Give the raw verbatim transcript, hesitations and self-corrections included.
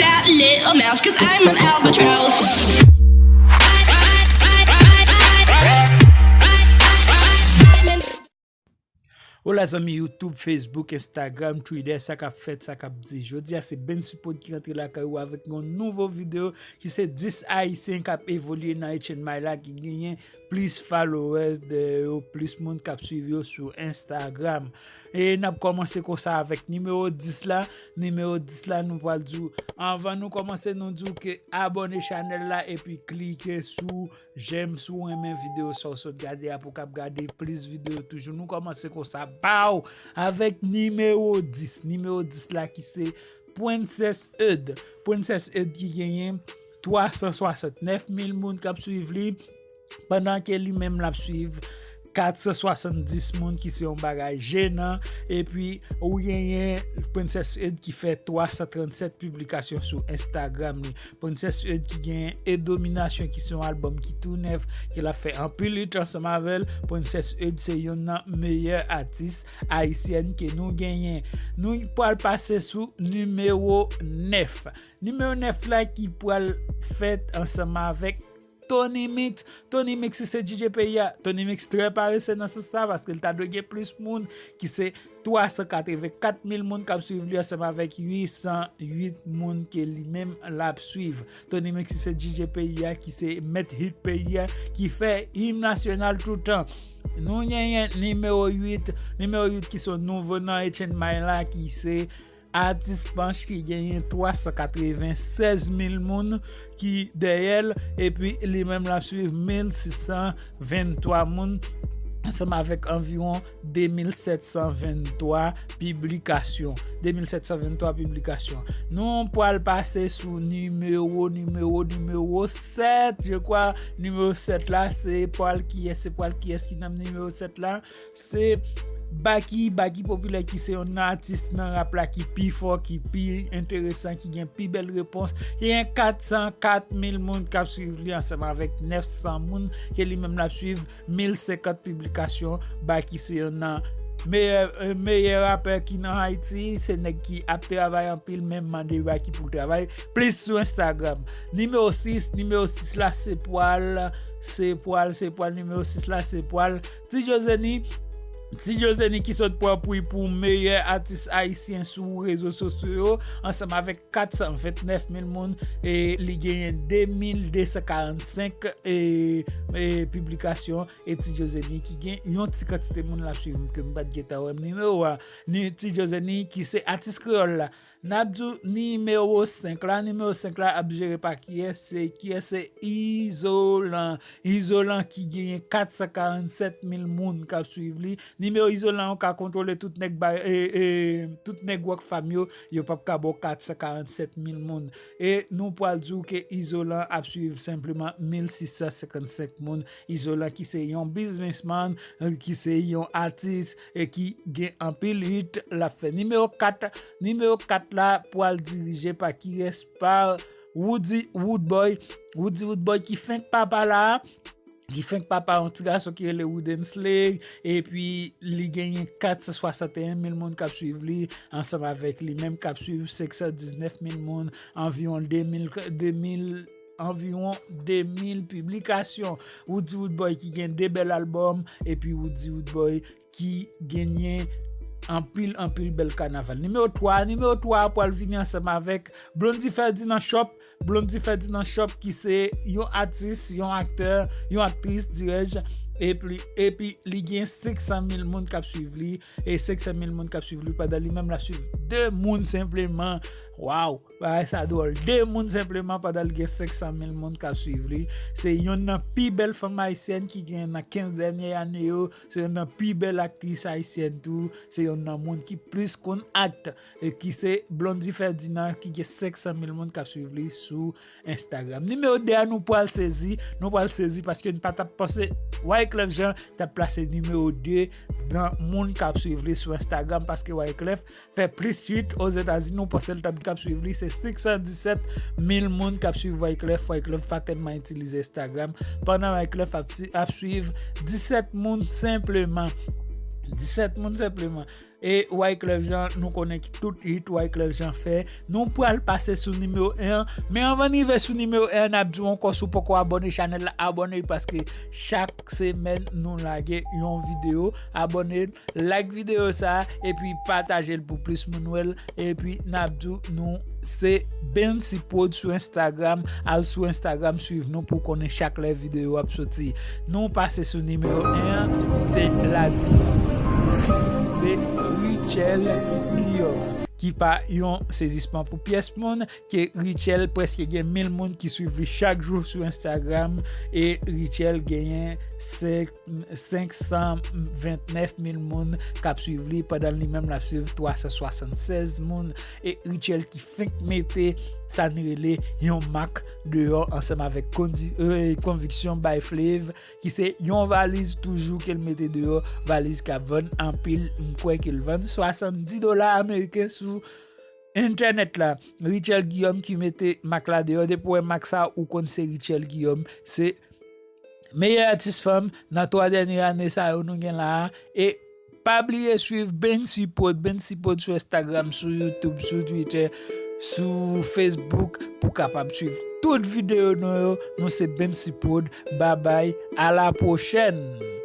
That little mouse, 'cause I'm an albatross. Hola zanmi YouTube, Facebook, Instagram, Twitter, sa k ap fèt, sa k ap di. Jodi a se Ben Supod ki rantre lakay ou avèk yon nouvo videyo ki se dis Ayisyen k ap evolye nan H N M I la ki genyen plis followers de yo, plis moun k ap swiv yo sou Instagram. E n ap kòmanse konsa avèk nimewo dis la. Nimewo dis la, nou pral di w, anvan nou kòmanse, nou di w ke abòne chanèl la epi klike sou jèm si w renmen videyo sa w sot gade a pou w kab gade plis videyo toujou. Nou kòmanse konsa, baw, avèk nimewo dis. Nimewo dis la ki se Princess Eud. Princess Eud ki genyen twa san swasantnèf mil moun k ap swiv li, pandan ke li menm l ap swiv kat san swasanndis moun, ki se yon bagay jenan. Epi ou genyen Princess Eud ki fè twa san trannsèt piblikasyon sou Instagram li. Princess Eud ki genyen E Dominasyon ki se yon albòm ki tou nèf, ke l ap fè anpil hit ansanm avè l. Princess Eud se yonn nan meyè atis ayisyèn ke nou genyen. Nou pral pase sou nimewo nèf. Nimewo nèf la ki pral fèt ansanm avèk Tony Mix. Tony Mix ki se D J peyi a. Tony Mix trè parese nan sans sa, paske l ta dwe gen plis moun, ki se twa san katrevenkat mil moun k ap swiv li ansanm avèk uit san uit moun ke li menm l ap swiv. Tony Mix ki se D J peyi a, ki se mèt hit peyi a, ki fè im nasyonal toutan. Nou genyen nimewo uit. Nimewo uit ki se yon nouvo nan H N M I la, ki se Atis Panch ki genyen twa san katrevensèz mil moun ki dèyè l, epi li menm l ap swiv mil sis san venntwa moun, ansanm avèk anviwon de mil sèt san venntwa piblikasyon. De mil sèt san venntwa piblikasyon. Nou pral pase sou nimewo, nimewo, nimewo sèt, je kwa. Nimewo sèt la, se pral kiyès, se pral kiyès ki nan nimewo sèt la? Se Baky, Baky Popilè ki se yon atis nan rap la ki pi fò, ki pi enteresan, ki gen pi bèl repons, ki gen kat san kat mil moun k ap swiv li ansanm avèk nèf san moun ke li menm l ap swiv, mil senkant piblikasyon. Baky se yon nan meyè, euh, meyè rapè ki nan Ayiti, se nèg ki ap travay anpil, men mande Baky pou l travay plis sou Instagram. Nimewo sis, nimewo sis la se pral, se pral, se pral, nimewo sis la se pral Ti Jozeni, Ti Jozeni ki sot pran pri pou meyè atis ayisyen sou rezo sosyo yo, ansanm avèk kat san ventnèf mil moun, e li genyen de mil de san karannsenk, e, e, piblikasyon, e Ti Jozeni ki gen yon ti kantite moun l ap swiv, ke m pa t gentan wè nimewo a, ni Ti Jozeni ki se atis kreyòl la. N ap di w nimewo senk la. Nimewo senk la ap jere pa kiyès? Se kiyès? Se Izolan. Izolan ki genyen kat san karannsèt mil moun k ap swiv li. Nimewo Izolan yo ka kontwole tout nèg bay, e, e, tout nèg Rockfam yo, yo p ap ka ba w kat san karannsèt mil moun. E nou pral di w ke Izolan ap swiv senpleman mil sis san senkannsenk moun. Izolan ki se yon biznismann, ki se yon atis, e ki gen anpil hit l ap fè. Nimewo kat, nimewo kat la pral dirije pa kiyès? Pa Roody Roodboy. Roody Roodboy ki fenk papa la, ki fenk papa yon ti gason ki rele Woodensley, epi li genyen kat san swasanteyen mil moun k ap swiv li, ansanm avèk li menm k ap swiv senk san diznèf mil moun, anviwon de mil, de mil, anviwon de mil piblikasyon. Roody Roodboy ki gen de bèl albòm, epi Roody Roodboy ki genyen anpil, anpil bèl kanaval. Nimewo twa, nimewo twa a pral vini ansanm avèk Blondy Ferdinand Shop. Blondy Ferdinand Shop ki se yon atis, yon aktè, yon aktris, dirèj, epi, epi li gen senk san mil moun k ap swiv li, e senk san mil moun k ap swiv li, pandan li menm l ap swiv de moun senpleman. Waw! Bagay sa dwòl. De moun senpleman pandan l gen senk san mil moun k ap swiv li. Se yonn nan pi bèl fanm ayisyèn ki gen nan kenz dènye ane yo. Se yonn nan pi bèl aktris ayisyèn tou. Se yonn nan moun ki plis konn act. E ki se Blondy Ferdinand ki gen senk san mil moun k ap swiv li sou Instagram. Nimewo de a nou pral sezi. Nou pral sezi paske n pa t ap panse Wyclef Jean t ap plase nimewo de nan moun k ap swiv li sou Instagram, paske Wyclef fè plis hit Ozetazini, ou panse l t ap, k ap swiv li, se senk san disèt mil moun k ap swiv Wyclef. Wyclef pa tèlman itilize Instagram. Pandan Wyclef ap, ap swiv disèt moun senpleman. Disèt moun senpleman. E Wyclef Jean, nou konnen ki tout hit Wyclef Jean fè. Nou pral pase sou nimewo en an. Men anvan n rive sou nimewo en an, n ap di w ankò, si w poko abòne chanèl la, abòne, paske chak semèn nou lage yon videyo. Abòne, like videyo sa, epi pataje l pou plis moun wè l. Epi n ap di w, nou se Bency Prod sou Instagram. Al sou Instagram, swiv nou pou konnen chak lè videyo ap soti. Nou pase sou nimewo en an, se Ladi. Se Richel Guillaume, ki pa yon sezisman pou pyès moun, ke Richel prèske gen mil moun ki swiv li chak jou sou Instagram, e Richel genyen senk, senk san vennèf mil moun k ap swiv li, pandan li menm l ap swiv twa san swasannsèz moun. E Richel ki fenk mete sa n rele yon mak deyò ansanm avèk kondi- eh, Konviksyon by Flav, ki se yon valiz toujou ke l mete deyò, valiz k ap vann anpil, m kwè ke l vann swasanndis dola ameriken sou entènèt la. Richel Guillaume ki mete mak la deyò. Depi w wè mak sa, ou konn se Richel Guillaume. Se meyè atis fanm nan twa dènye ane sa yo nou gen la a. E pa bliye swiv Bency Prod, Bency Prod sou Instagram, sou YouTube, sou Twitter, sou Facebook, pou kapab swiv tout videyo nou yo. Nou se Bency Prod. Babay, a la pwochèn.